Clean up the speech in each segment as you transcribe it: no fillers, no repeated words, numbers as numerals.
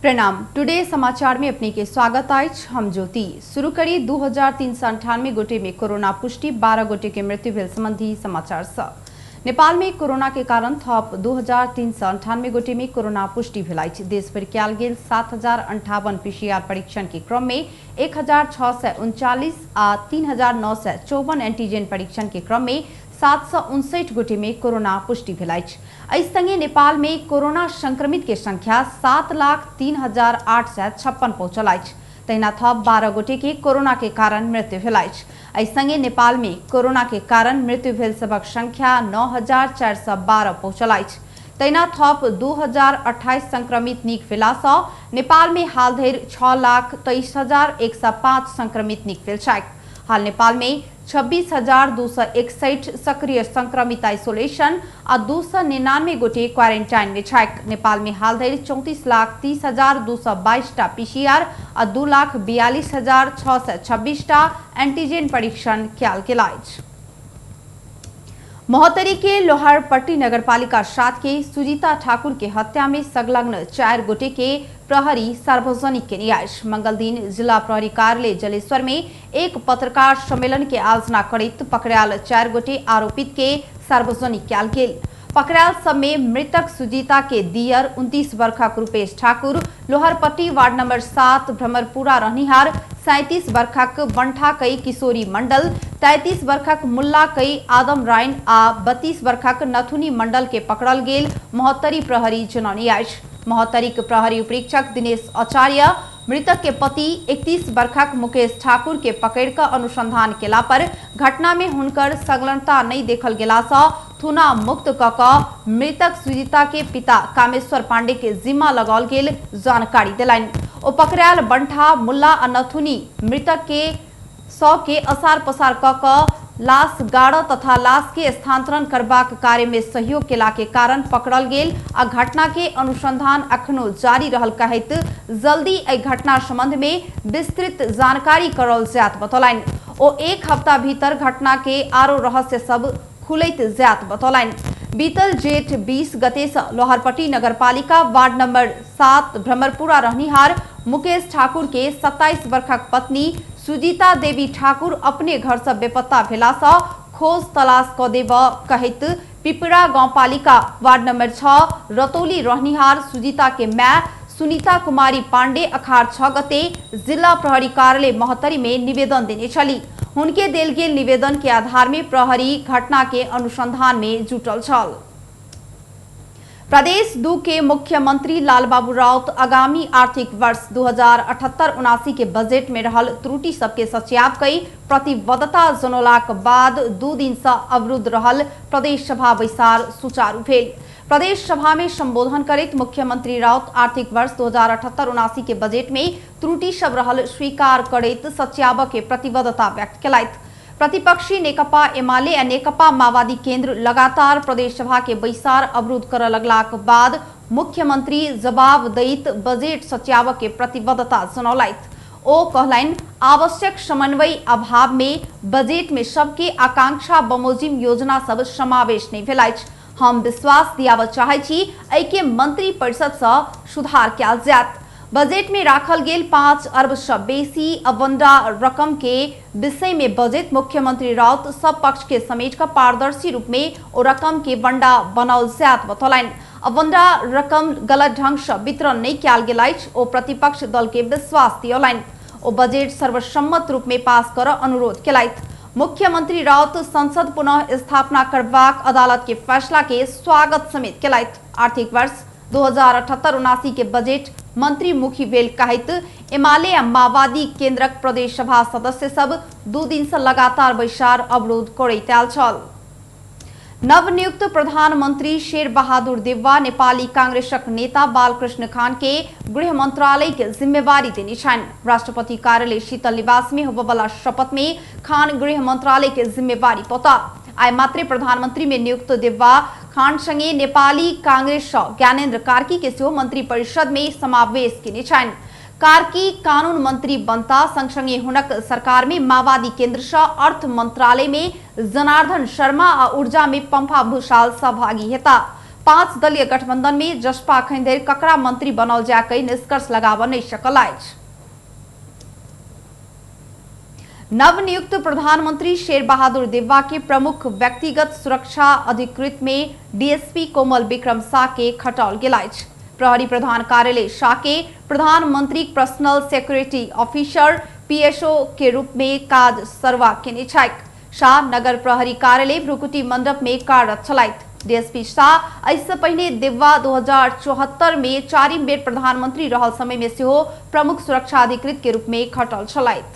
प्रणाम। टुडे समाचार में अपने के स्वागत अछि। हम ज्योति। शुरू करी 2398 गोटे में कोरोना पुष्टि, 12 गोटे के मृत्यु भेल संबंधी समाचार सँ। नेपाल में कोरोना के कारण थप 2398 गोटे में कोरोना पुष्टि भेल अछि। देशभरि कयल गेल 7058 पीसीआर परीक्षण के क्रम में 1639 आ 3954 एंटीजन परीक्षण के क्रम में 759 गोटे में कोरोना पुष्टि भेल अछि। एहि संगे नेपाल में कोरोना संक्रमित के संख्या 7,03,856 पहुंचल अछि। तहिना थप 12 गोटे के कोरोना के कारण मृत्यु भेल अछि। एहि संगे नेपाल में कोरोना के कारण मृत्यु भेल सभक संख्या 9412 पहुंचल अछि। तहिना थप 2028 संक्रमित नीक भेला सँ नेपाल में हाल धरि 6,23,105 संक्रमित नीक भेल छथि। हाल नेपाल में 26,261 सक्रिय संक्रमित आइसोलेशन आ 299 गोटे क्वारेंटाइन में छथि। नेपाल में हाल धरि 34,30,222 टा पीसीआर आ 2,42,626 टा एंटीजन परीक्षण कयल गेल अछि। महोत्तरी के लोहारपट्टी नगरपालिका 7 के सुजीता ठाकुर के हत्या में संलग्न 4 गोटे के प्रहरी सार्वजनिक केने अछि। मंगल दिन जिला प्रहरी कार्यालय जलेश्वर में एक पत्रकार सम्मेलन के आयोजना करैत पकड़ायल 4 गोटे आरोपित के सार्वजनिक कयल गेल। पकड़ायल सब में मृतक सुजीता के दियर 29 वर्षक रूपेश ठाकुर, लोहारपट्टी वार्ड नंबर 7 भ्रमरपुरा रहनिहार 37 वर्षक बंठा कई किशोरी मंडल, 33 वर्षक मुल्ला कई आदम राइन आ 32 वर्षक नथुनी मंडल के पकड़ल गेल महोत्तरी प्रहरी जनौने अछि। महोत्तरीक प्रहरी उपरीक्षक दिनेश आचार्य मृतक के पति 31 वर्षक मुकेश ठाकुर के पकड़ि कऽ अनुसंधान केला पर घटना में हुनकर संलग्नता नहि देखल गेला सँ थुना मुक्त कऽ कऽ मृतक सुजीता के पिता कामेश्वर पांडे के जिम्मा लगाओल गेल जानकारी देलनि। ओ पकड़ायल बंठा, मुल्ला आ नथुनी मृतक के शव के असार पसार कऽ कऽ लाश गाड़ऽ तथा लाश के स्थानांतरण करबाक कार्य में सहयोग केला के कारण पकड़ल गेल आ घटना के अनुसंधान अखनो जारी रहल कहैत जल्दी एहि घटना संबंध में विस्तृत जानकारी करल जायत बतौलनि। ओ एक हफ्ता भीतर घटना के आरो रहस्य सब खुलैत जायत बतौलनि। बीतल जेठ 20 गते सँ लोहारपट्टी नगरपालिका वार्ड नंबर 7 भ्रमरपुरा रहनिहार मुकेश ठाकुर के 27 वर्षक पत्नी सुजीता देवी ठाकुर अपने घर सँ बेपत्ता भेला सँ खोज तलाश क देबऽ कहैत पिपरा गाउँपालिका वार्ड नंबर 6 रतौली रहनिहार सुजीता के my Sunita कुमारी पांडे अखार 6 गते जिला प्रहरी कार्यालय महोत्तरी में निवेदन देने छली। हुनके देल गेल निवेदन के आधार में प्रहरी घटना के अनुसंधान में जुटल छल। प्रदेश 2 के मुख्यमंत्री लालबाबू राउत आगामी आर्थिक वर्ष 2078-79 के बजट में रहल त्रुटि सबके सच्याब कई प्रतिबद्धता जनौलाक बाद 2 दिन से अवरुद्ध रहल प्रदेश सभा बैसार सुचारू भेल। प्रदेश सभा में संबोधन करैत मुख्यमंत्री राउत आर्थिक वर्ष 2078-79 के बजट में त्रुटि सब रहल स्वीकार करैत सच्याब के प्रतिबद्धता व्यक्त केलथि। प्रतिपक्षी नेकपा एमाले आ नेकपा माओवादी केंद्र लगातार प्रदेश सभा के बैसार अवरुद्ध करऽ लगलाक बाद मुख्यमंत्री जवाब दैत बजट सच्याब के प्रतिबद्धता जनौलथि। ओ कहलनि, आवश्यक समन्वय अभाव में बजट में सबके आकांक्षा बमोजिम योजना सब समावेश नहि भेल अछि। हम विश्वास दियाबऽ चाहै छी एहिके मंत्री परिषद सँ सुधार कयल जायत। बजट में राखल गेल 5 अर्ब सँ बेसी अवंडा रकम के विषय में बजट मुख्यमंत्री राउत सब पक्ष के समेट कऽ पारदर्शी रूप में ओ रकम के बंडा बनाओल जायत बतौलनि। अवंडा रकम गलत ढंग सँ वितरण नहि कयल गेल अछि, ओ प्रतिपक्ष दल के विश्वास दियौलनि। ओ बजट सर्वसम्मत रूप में पास करऽ अनुरोध केलथि। मुख्यमंत्री राउत संसद पुनः स्थापना करबाक अदालत के फैसला के स्वागत समेत केलथि। आर्थिक वर्ष 2078-79 के बजट मंत्री मुखी भेल कहैत एमाले आ माओवादी केंद्रक प्रदेश सभा सदस्य सब 2 दिन से लगातार बैसार अवरोध करैत आयल छल। नवनियुक्त प्रधानमंत्री शेर बहादुर देउवा नेपाली कांग्रेसक नेता बालकृष्ण खान के गृह मंत्रालय के जिम्मेवारी देने छनि। राष्ट्रपति कार्यालय शीतल निवास में होबयवला शपथ में खान गृह मंत्रालय के जिम्मेवारी पौता। आइ मात्रे प्रधानमंत्री में नियुक्त देउवा खान संगे नेपाली कांग्रेस सँ ज्ञानेन्द्र कार्की के सेहो मंत्री परिषद में समावेश केने छनि। कार्की कानून मंत्री बनता, संग संगे हुनक सरकार में माओवादी केंद्र सँ अर्थ मंत्रालय में जनार्दन शर्मा आ ऊर्जा में पंपा भूषाल सहभागी हेता। पाँच दलीय गठबंधन में जसपा अखन धरि ककरा मंत्री बनाओल जाय कहि निष्कर्ष लगाबऽ नहि सकल अछि। नवनियुक्त प्रधानमंत्री शेर बहादुर देवबा के प्रमुख व्यक्तिगत सुरक्षा अधिकृत में डीएसपी कोमल विक्रम शाह के खटाओल गेल अछि। प्रहरी प्रधान कार्यालय शाह के प्रधानमंत्री पर्सनल सिक्योरिटी ऑफिसर पीएसओ के रूप में काज सरवा केने छैक। शाह नगर प्रहरी कार्यालय भ्रुकुटी मंडप में कार्यरत छलथि। डीएसपी शाह एहिसँ पहिने देवबा 2074 में चारिम बेर प्रधानमंत्री रहल समय में सेहो प्रमुख सुरक्षा अधिकृत के रूप में खटल छलथि।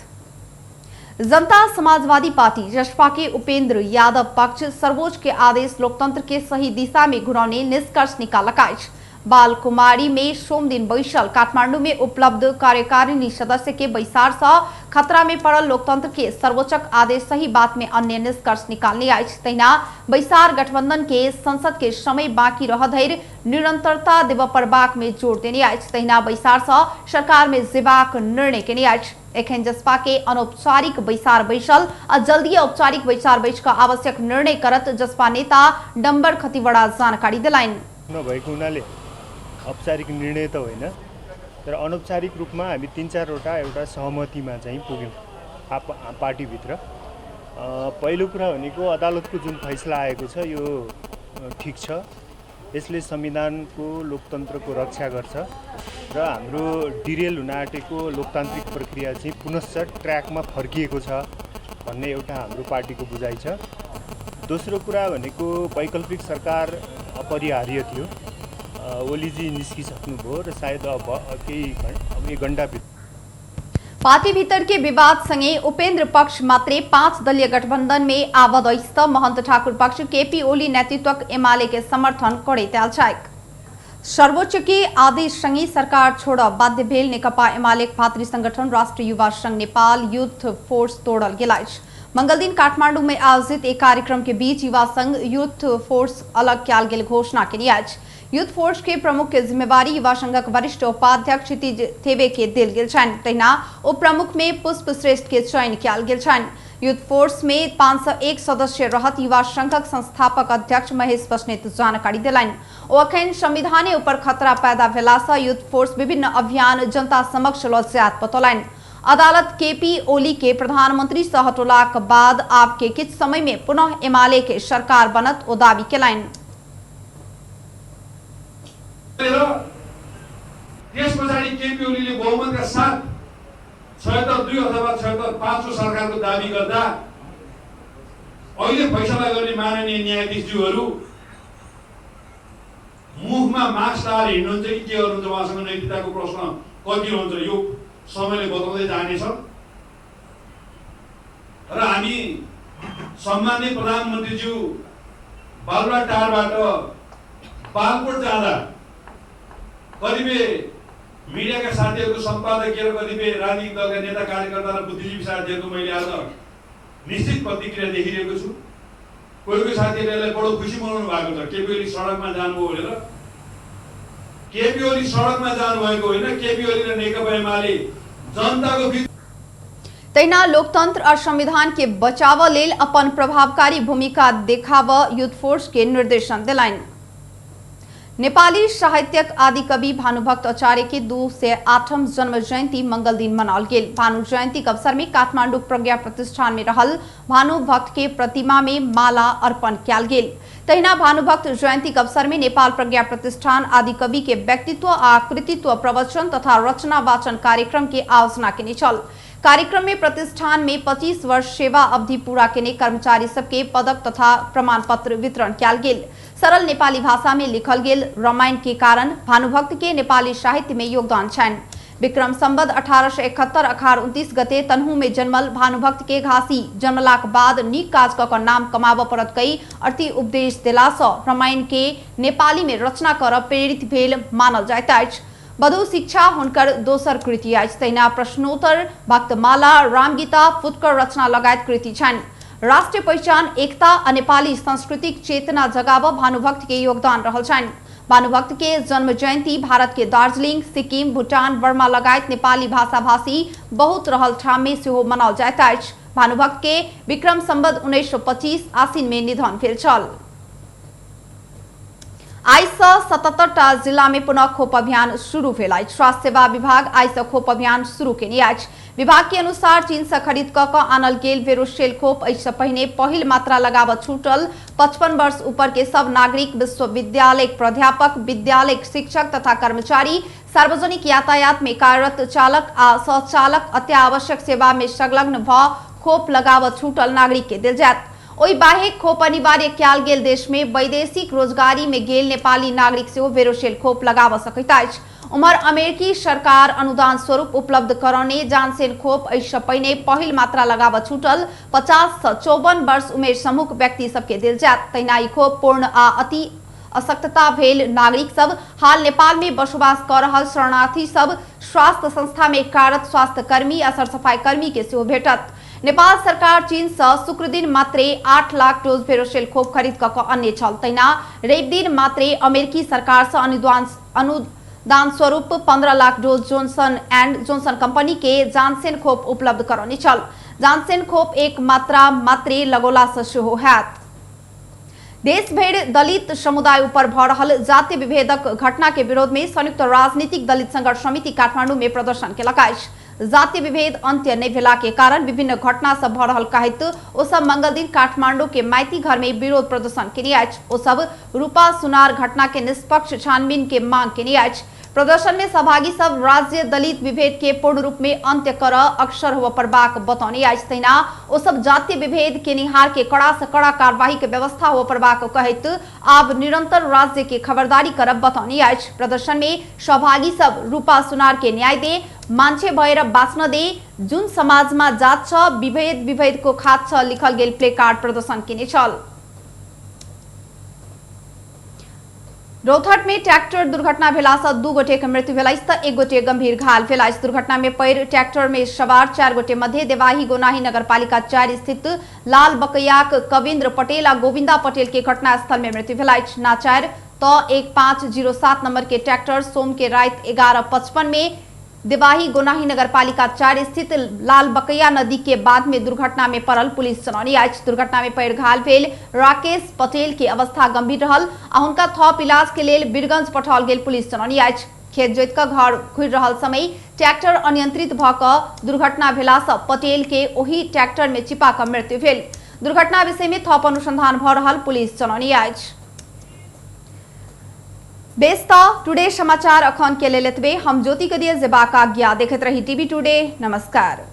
जनता समाजवादी पार्टी जसपा के उपेंद्र यादव पक्ष सर्वोच्च के आदेश लोकतंत्र के सही दिशा में घुरौने निष्कर्ष निकालक अछि। बाल कुमारी में सोमदिन बैसल काठमांडू में उपलब्ध कार्यकारिणी सदस्य के बैसार सँ खतरा में पड़ल लोकतंत्र के सर्वोच्चक आदेश सही बात में अन्य निष्कर्ष निकालने अछि। तहिना बैसार गठबंधन के संसद के समय बाकी रह धरि निरंतरता देबऽ पड़बाक में जोर देने अछि। तहिना बैसार सँ सरकार में जेबाक निर्णय केने अछि। एखन जसपा के अनौपचारिक बैसार बैसल आ जल्दिये औपचारिक बैसार बैस कऽ आवश्यक निर्णय करत जसपा नेता डम्बर खतिवड़ा जानकारी देलनि। नभएको हुनाले औपचारिक निर्णय त होइन, तर अनौपचारिक रूपमा हामी तिन चारवटा एउटा सहमतिमा चाहिँ पुग्यौँ आप पार्टीभित्र। पहिलो कुरा भनेको अदालतको जुन फैसला आएको छ यो ठिक छ, यसले संविधानको लोकतन्त्रको रक्षा गर्छ र हाम्रो डिरेल हुन आँटेको लोकतान्त्रिक प्रक्रिया चाहिँ पुनश्च ट्र्याकमा फर्किएको छ भन्ने एउटा हाम्रो पार्टीको बुझाइ छ। दोस्रो कुरा भनेको वैकल्पिक सरकार अपरिहार्य थियो, ओलीजी निस्किसक्नुभयो र सायद अब केही अब एक घन्टाभित्र। पार्टी भीतर के विवाद संगे उपेंद्र पक्ष मात्रे 5 दलीय गठबंधन में आबद्ध अछि त महंत ठाकुर पक्ष केपी ओली नेतृत्वक एमाले के समर्थन करैत आयल छैक। सर्वोच्च के आदेश संगे सरकार छोड़ऽ बाध्य भेल नेकपा एमाले भातृ संगठन राष्ट्रीय युवा संघ नेपाल यूथ फोर्स तोड़ल गेल अछि। मंगलदिन काठमांडू में आयोजित एक कार्यक्रम के बीच युवा संघ यूथ फोर्स अलग कयल गेल घोषणा केने अछि। यूथ फोर्स के प्रमुख के जिम्मेवारी युवा संघक वरिष्ठ उपाध्यक्ष क्षितिज थेवे के देल गेल छनि। तहिना उप प्रमुख में पुष्प श्रेष्ठ के चयन कयल गेल छनि। यूथ फोर्स में 501 सदस्य रहत युवा संघक संस्थापक अध्यक्ष महेश बस्नेत जानकारी देलनि। ओ अखन संविधाने ऊपर खतरा पैदा भेलासँ यूथ फोर्स विभिन्न अभियान जनता समक्ष लऽ जायत बतौलनि। अदालत केपी ओली के प्रधानमंत्री सँ हटौलाक बाद आब के किछु समय में पुनः एमाले के सरकार बनत ओ दावी केलनि। त्यस पछाडि केपी ओलीले बहुमतका साथ 76-2 अथवा 76-5 को सरकारको दावी गर्दा अहिले फैसला गर्ने माननीय न्यायाधीशज्यूहरू मुखमा मास्क लाएर हिँड्नुहुन्छ कि के गर्नुहुन्छ, उहाँसँग नैतिकताको प्रश्न कति हुन्छ यो समयले बताउँदै जानेछ। र हामी सम्माननीय प्रधानमन्त्रीज्यू बालुवाटारबाट बालकोट जाँदा कतिपय मिडियाका साथीहरूको सम्पादकीय र कतिपय राजनीतिक दलका नेता कार्यकर्ता र बुद्धिजीवी साथीहरूको मैले आज निश्चित प्रतिक्रिया देखिरहेको छु। कोही कोही साथीहरूले यसलाई बडो खुसी मनाउनु भएको छ, केपी ओली सडकमा जानुभयो भनेर। केपी ओली सडकमा जानुभएको होइन, केपी ओली र नेकपा एमाले जनताको बिच। तहिना लोकतंत्र और संविधान के बचाव लेल अपन प्रभावकारी भूमिका देखाव यूथ फोर्स के निर्देशन दिलनि। नेपाली साहित्यक आदिकवि भानुभक्त आचार्य के 208म जन्म जयंती मंगल दिन मनाओल गेल। भानु जयंती के अवसर में काठमांडू प्रज्ञा प्रतिष्ठान में रहल भानुभक्त के प्रतिमा में माला अर्पण कयल गेल। तहिना भानुभक्त जयंती के अवसर में नेपाल प्रज्ञा प्रतिष्ठान आदिकवि के व्यक्तित्व आ कृतित्व प्रवचन तथा रचना वाचन कार्यक्रम के आयोजना केने छल। कार्यक्रम में प्रतिष्ठान में 25 वर्ष सेवा अवधि पूरा केने कर्मचारी सबके पदक तथा प्रमाण पत्र वितरण कयल गेल। सरल नेपाली भाषा में लिखल गेल रामायण के कारण भानुभक्त के नेपाली साहित्य में योगदान छनि। विक्रम संवत 1871 अखार 29 गते तनहु में जन्मल भानुभक्त के घासी जन्मलाक बाद नीक काज कऽ नाम कमाबऽ पड़त कई अति उपदेश देलासँ रामायण के नेपाली में रचना करऽ प्रेरित भेल मानल जाइत अछि। वधु शिक्षा हुनकर दोसर कृति अछि। तहिना प्रश्नोत्तर, भक्तमाला, रामगीता, फुटकर रचना लगायत कृति छनि। राष्ट्रिय पहिचान, एकता आ नेपाली सांस्कृतिक चेतना जगाबऽ भानुभक्त के योगदान रहल छनि। भानुभक्त के जन्म जयंती भारत के दार्जिलिंग, सिक्किम, भूटान, बर्मा लगायत नेपाली भाषाभाषी बहुत रहल ठाम में सेहो मनाओल जाइत अछि। भानुभक्त के विक्रम संवत 1925 आसिन में निधन भेल छल। आइ सँ 77टा जिला में पुनः खोप अभियान शुरू भेल अछि। स्वास्थ्य सेवा विभाग आइ सँ खोप अभियान शुरू केने अछि। विभाग के अनुसार चीन सँ खरीद कऽ आनल गेल वेरोशेल खोप एहि सँ पहिने पहिल मात्रा लगाबऽ छूटल 55 वर्ष ऊपर के सब नागरिक, विश्वविद्यालय प्राध्यापक, विद्यालय शिक्षक तथा कर्मचारी, सार्वजनिक यातायात में कार्यरत चालक आ सहचालक, अत्यावश्यक सेवा में संलग्न भऽ खोप लगाबऽ छूटल नागरिक के देल जायत। ओहि बाहेक खोप अनिवार्य कयल गेल देश में वैदेशिक रोजगारी में गेल नेपाली नागरिक सेहो वेरोशेल खोप लगाबऽ सकैत अछि। उम्हर अमेरिकी सरकार अनुदान स्वरूप उपलब्ध करौने जानसेन खोप एहि सँ पहिने पहिल मात्रा लगाबऽ छूटल 50 सँ 54 वर्ष उमेर समूहक व्यक्ति सबके देल जायत। तहिना ई खोप पूर्ण आ अति अशक्तता भेल नागरिक सब, हाल नेपाल में बसोबास कऽ रहल शरणार्थी सब, स्वास्थ्य संस्था में कार्यरत स्वास्थ्यकर्मी आ सरसफाई कर्मी के सेहो भेटत। नेपाल सरकार चीन सँ शुक्रदिन मात्रे 8 लाख डोज वेरोशेल खोप खरीद कऽ अन्य छल। तहिना रवि दिन मात्रे अमेरिकी सरकार सँ अनुदान स्वरूप 15 lakh dose Johnson and Johnson company के जानसेन खोप उपलब्ध करौने छल। जानसेन खोप एक मात्रा मात्रे लगौला सँ सेहो हैत। देश भरि दलित समुदाय ऊपर भऽ रहल जातीय विभेदक घटना के विरोध में संयुक्त राजनीतिक दलित संघर्ष समिति काठमांडू में प्रदर्शन केलक अछि। जातीय विभेद अंत्य नहि भेला के कारण विभिन्न घटना सब भऽ रहल कहैत ओ सब मंगल दिन काठमांडू के माइती घर में विरोध प्रदर्शन केने अछि। ओ सब रूपा सुनार घटना के निष्पक्ष छानबीन के मांग केने अछि। प्रदर्शन में सहभागी सब राज्य दलित विभेद के पूर्ण रूप में अंत्य कर अक्षर होबय पड़बाक बतौने अछि। तहिना ओ सब जातीय विभेद केनिहार के कड़ा से कड़ा कार्यवाही के व्यवस्था होबय पड़बाक कहैत आब निरंतर राज्य के खबरदारी करब बतौने अछि। प्रदर्शन में सहभागी सब रूपा सुनार के न्याय दे, मान्छे भएर बाँच्न दे, जुन समाजमा जात छ विभेद विभेदको खात छ लिखल गेल प्ले कार्ड प्रदर्शन केने छल। रौतहट में ट्रैक्टर दुर्घटना भेला सँ 2 गोटे के मृत्यु भेल अछि तऽ 1 गोटे गंभीर घायल भेल अछि। दुर्घटना में पैर ट्रैक्टर में सवार 4 गोटे मध्य देवाही गोनाही नगरपालिका 4 स्थित लाल बकैयाक कविन्द्र पटेल आ गोविंदा पटेल के घटनास्थल में मृत्यु भेल अछि। नाचार त 1507 नंबर के ट्रैक्टर सोम के राति 11:55 में देवाही गोनाही नगरपालिका 4 स्थित लाल बकैया नदी के बांध में दुर्घटना में पड़ल पुलिस जनौने अछि। दुर्घटना में पैर घायल भेल राकेश पटेल के अवस्था गंभीर रहल आ हुनका थप इलाज के लेल वीरगंज पठाओल गेल पुलिस जनौने अछि। खेत जोति कऽ घर घुरि रहल समय ट्रैक्टर अनियंत्रित भऽ कऽ दुर्घटना भेला सँ पटेल के ओहि ट्रैक्टर में चिपा कऽ मृत्यु भेल। दुर्घटना विषय में थप अनुसंधान भऽ रहल पुलिस जनौने अछि। बेस त टुडे समाचार अखन के लेल एतबे। हम ज्योति के दिए जेबाक आज्ञा। देखैत रही टीवी टुडे। नमस्कार।